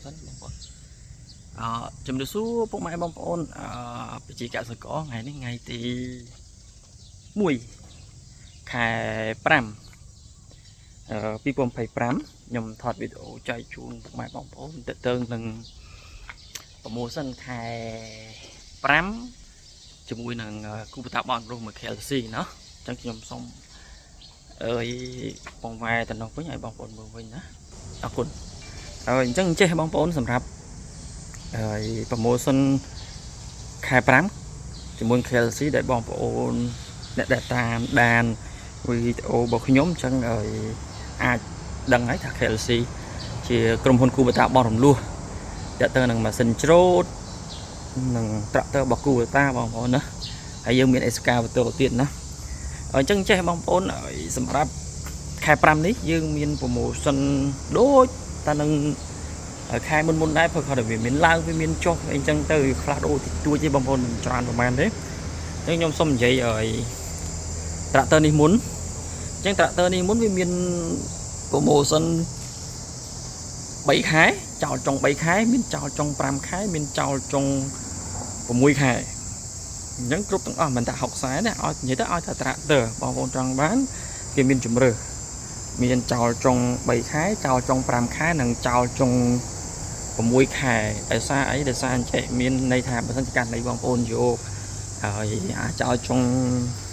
សិនបងប្អូនអឺជំរាបសួរពុកម៉ែបងប្អូនអឺប្រជាកសិករថ្ងៃនេះថ្ងៃទី1ខែ5 2025ខ្ញុំថតវីដេអូចែកជូនពុកម៉ែបងប្អូនទៅទៅនឹង promotion ខែ5ជាមួយនឹងគូបតាបនរុះមួយ KLC ណោះអញ្ចឹងខ្ញុំសូមអើយបងវ៉ែទៅនោះវិញឲ្យបងប្អូនមើលវិញណាអរគុណហើយអញ្ចឹងចេះបងប្អូនសម្រាប់ហើយ promotion ខែ5ជាមួយ KLC ដែលបងប្អូនអ្នកដែលតាមដានវីដេអូរបស់ខ្ញុំអញ្ចឹងហើយអាចដឹងហើយថា KLC ជាក្រុមហ៊ុនគូបតាបោះរំលោះតើតើនឹងម៉ាស៊ីនច្រូតនិងត្រាក់ទ័ររបស់គូបតាបងប្អូនណាហើយយើងមាន excavator ទៀតណាអញ្ចឹងចេះបងប្អូនហើយសម្រាប់ខែ5នេះយើងមាន promotion ដូចតែនឹងខែមុនមុនដែរព្រោះគាត់តែវាមានឡើងវាមានចុះអីចឹងទៅវាផ្លាស់ដូរតិចតួចទេបងប្អូនមិនច្រើនប្រហែលទេអញ្ចឹងខ្ញុំសូមនិយាយឲ្យត្រាក់ទ័រនេះមុនអញ្ចឹងត្រាក់ទ័រនេះមុនវាមាន promotion 3ខែចោលចុង3ខែមានចោលចុង5ខែមានចោលចុង6ខែអញ្ចឹងគ្រប់ទាំងអស់មិនតែ60សែនទេឲ្យនិយាយទៅឲ្យតែត្រាក់ទ័របងប្អូនចង់បានគេមានជំរើសមានចោលចុង3ខែចោលចុង5ខែនិងចោលចុង6ខែដោយសារអីដោយសារអញ្ចេះមានន័យថាបើសិនជាករណីបងប្អូនយកហើយអាចោលចុង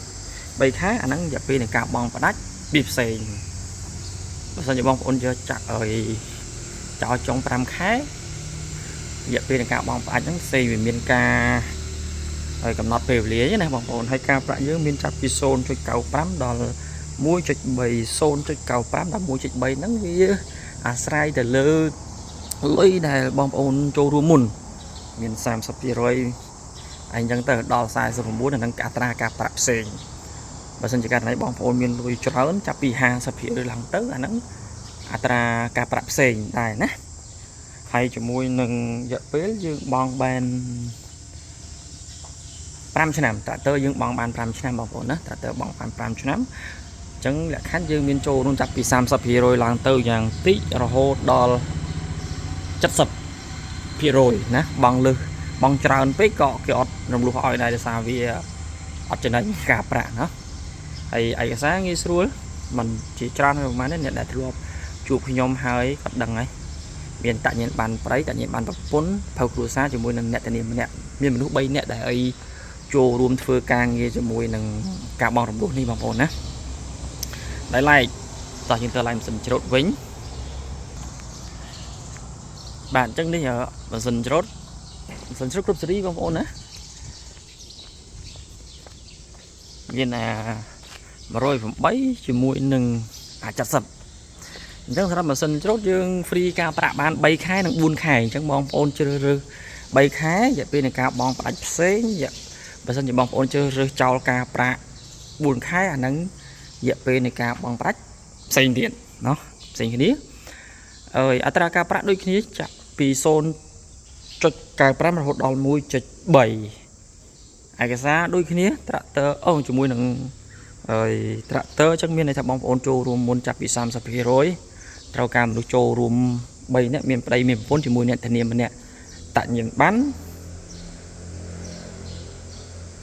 3ខែអាហ្នឹងរយៈពេលនៃការបង់ផ្ដាច់វាផ្សេងបើសិនជាបងប្អូនយកចាក់ឲ្យចោលចុង5ខែរយៈពេលនៃការបង់ផ្ដាច់ហ្នឹងផ្សេងវាមានការហើយកំណត់ពេលវេលាណាបងប្អូនហើយការប្រាក់យើងមានចាប់ពី0.95ដល់1.3 0.95ដល់1.3ហ្នឹងវាអាស្រ័យទៅលើលុយដែលបងប្អូនចូលរួមមុនមាន30%អញ្ចឹងទៅដល់49អាហ្នឹងអត្រាការប្រាក់ផ្សេងបើសិនជាករណីបងប្អូនមានលុយច្រើនចាប់ពី50%ឡើងទៅអាហ្នឹងអត្រាការប្រាក់ផ្សេងដែរណាហើយជាមួយនឹងរយៈពេលយើងបង់បាន5ឆ្នាំត្រាក់ទ័រយើងបង់បាន5ឆ្នាំបងប្អូនណាត្រាក់ទ័របង់បាន5ឆ្នាំអញ្ចឹងលក្ខខណ្ឌយើងមានចូលរួមចាប់ពី30%ឡើងទៅយ៉ាងតិចរហូតដល់70%ណាបង់លើសបង់ច្រើនពេកក៏គេអត់រំលោះឲ្យដែរដោយសារវាអត់ចំណេញការប្រាក់ណាហើយឯកសារងាយស្រួលមិនជាច្រើនប្រហែលទេអ្នកដែលធ្លាប់ជួបខ្ញុំហើយគាត់ដឹងហើយមានតញ្ញាណបានប្តីតញ្ញាណបានប្រពន្ធភៅគ្រួសារជាមួយនឹងអ្នកធានាម្នាក់មានមនុស្ស3នាក់ដែលអីចូលរួមធ្វើការងារជាមួយនឹងការបង់រំលោះនេះបងប្អូនណាដោយឡែកតោះយើងទៅឡើងម៉ាស៊ីនច្រូតវិញបាទអញ្ចឹងនេះម៉ាស៊ីនច្រូតម៉ាស៊ីនច្រូតគ្រប់ស៊េរីបងប្អូនណាមានអា108ជាមួយនឹងអា70អញ្ចឹងសម្រាប់ម៉ាស៊ីនច្រូតយើង free ការប្រាក់បាន3ខែនិង4ខែអញ្ចឹងបងប្អូនជ្រើសរើស3ខែរយៈពេលនៃការបង់ផ្ដាច់ផ្សេងបើសិនជាបងប្អូនជ្រើសរើសចោលការប្រាក់4ខែអាហ្នឹងរយៈពេលនៃការបង់ប្រាច់ផ្សេងទៀតណោះផ្សេងគ្នាអើយអត្រាការប្រាក់ដូចគ្នាចាក់ពី0.95រហូតដល់1.3ឯកសារដូចគ្នាត្រាក់ទ័រអូជាមួយនឹងហើយត្រាក់ទ័រអញ្ចឹងមានន័យថាបងប្អូនចូលរួមមុនចាប់ពី30%ត្រូវការមនុស្សចូលរួម3នាក់មានប្តីមានប្រពន្ធជាមួយអ្នកធានាម្នាក់តញ្ញាណប័ណ្ណ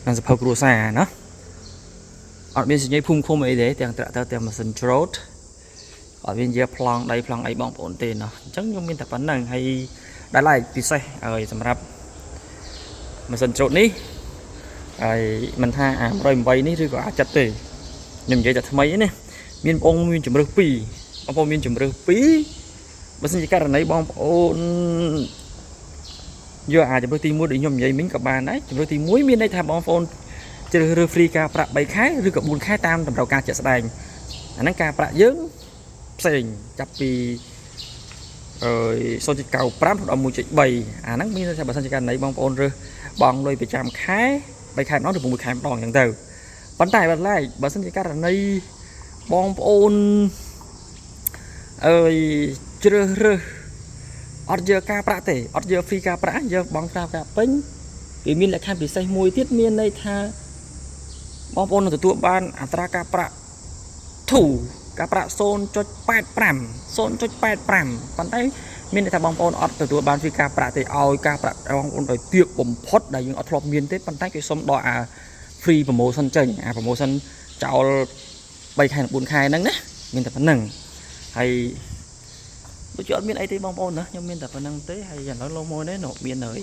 និងសភៅគ្រួសារណាអត់មានសញ្ញាភូមិឃុំអីទេទាំងត្រាក់ទ័រទាំងម៉ាស៊ីនច្រូតអត់មានជាប្លង់ដីប្លង់អីបងប្អូនទេណោះអញ្ចឹងខ្ញុំមានតែប៉ុណ្្នឹងហើយដែលឡែកពិសេសហើយសម្រាប់ម៉ាស៊ីនច្រូតនេះហើយមិនថាអា108នេះឬក៏អា70ទេខ្ញុំនិយាយតែថ្មីណាមានបងមានជំរើស2បងប្អូនមានជំរើស2បើសិនជាករណីបងប្អូនយកអាជំរើសទី1ដូចខ្ញុំនិយាយមិញក៏បានដែរជំរើសទី1មានន័យថាបងប្អូនជ្រើសរើស free ការប្រាក់3ខែឬក៏4ខែតាមតម្រូវការជាក់ស្ដែងអាហ្នឹងការប្រាក់យើងផ្សេងចាប់ពីអឺ0.95ដល់1.3អាហ្នឹងមានន័យថាបើសិនជាករណីបងប្អូនរើសបង់លុយប្រចាំខែ3ខែម្ដងឬ6ខែម្ដងអញ្ចឹងទៅប៉ុន្តែបើឡែកបើសិនជាករណីបងប្អូនអើយជ្រើសរើសអត់យកការប្រាក់ទេអត់យក free ការប្រាក់យកបង់ការប្រាក់ពេញវាមានលក្ខខណ្ឌពិសេសមួយទៀតមានន័យថាបងប្អូននឹងទទួលបានអត្រាការប្រាក់ធូរការប្រាក់0.85 0.85ប៉ុន្តែ មានន័យថាបងប្អូនអត់ទទួលបានពីការប្រាក់ទេឲ្យការប្រាក់បងប្អូនដោយទាបបំផុតដែលយើងអត់ធ្លាប់មានទេប៉ុន្តែគេសុំដកអា free promotion ចេញអា promotion ចោល3ខែនិង4ខែហ្នឹងណាមានតែប៉ុណ្្នឹងហើយដូចជាអត់មានអីទេបងប្អូនណាខ្ញុំមានតែប៉ុណ្្នឹងទេហើយឥឡូវលោកមួយនេះនោះមានហើយ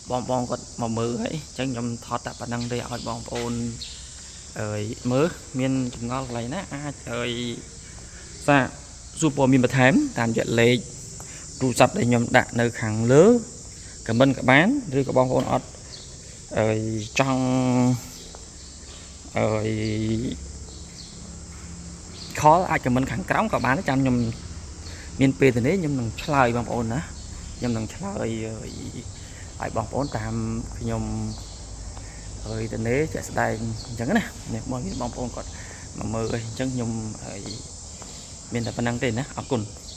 បងបងគាត់មកមើលហើយអញ្ចឹងខ្ញុំថតតែប៉ុណ្្នឹងទេឲ្យបងប្អូនអើយមើលមានចម្ងល់កន្លែងណាអាចអើយសាកសួរព័ត៌មានបន្ថែមតាមរយៈលេខទូរស័ព្ទដែលខ្ញុំដាក់នៅខាងលើcomment ក៏បានឬក៏បងប្អូនអត់អើយចង់អើយ call អាច comment ខាងក្រោមក៏បានដែរចាំខ្ញុំមានពេលទៅនេះខ្ញុំនឹងឆ្លើយបងប្អូនណាខ្ញុំនឹងឆ្លើយឲ្យបងប្អូនតាមខ្ញុំហើយទៅនេះជាក់ស្ដែងអញ្ចឹងណានេះបងមានបងប្អូនគាត់មកមើលអញ្ចឹងខ្ញុំហើយមានតែប៉ុណ្្នឹងទេណាអរគុណ។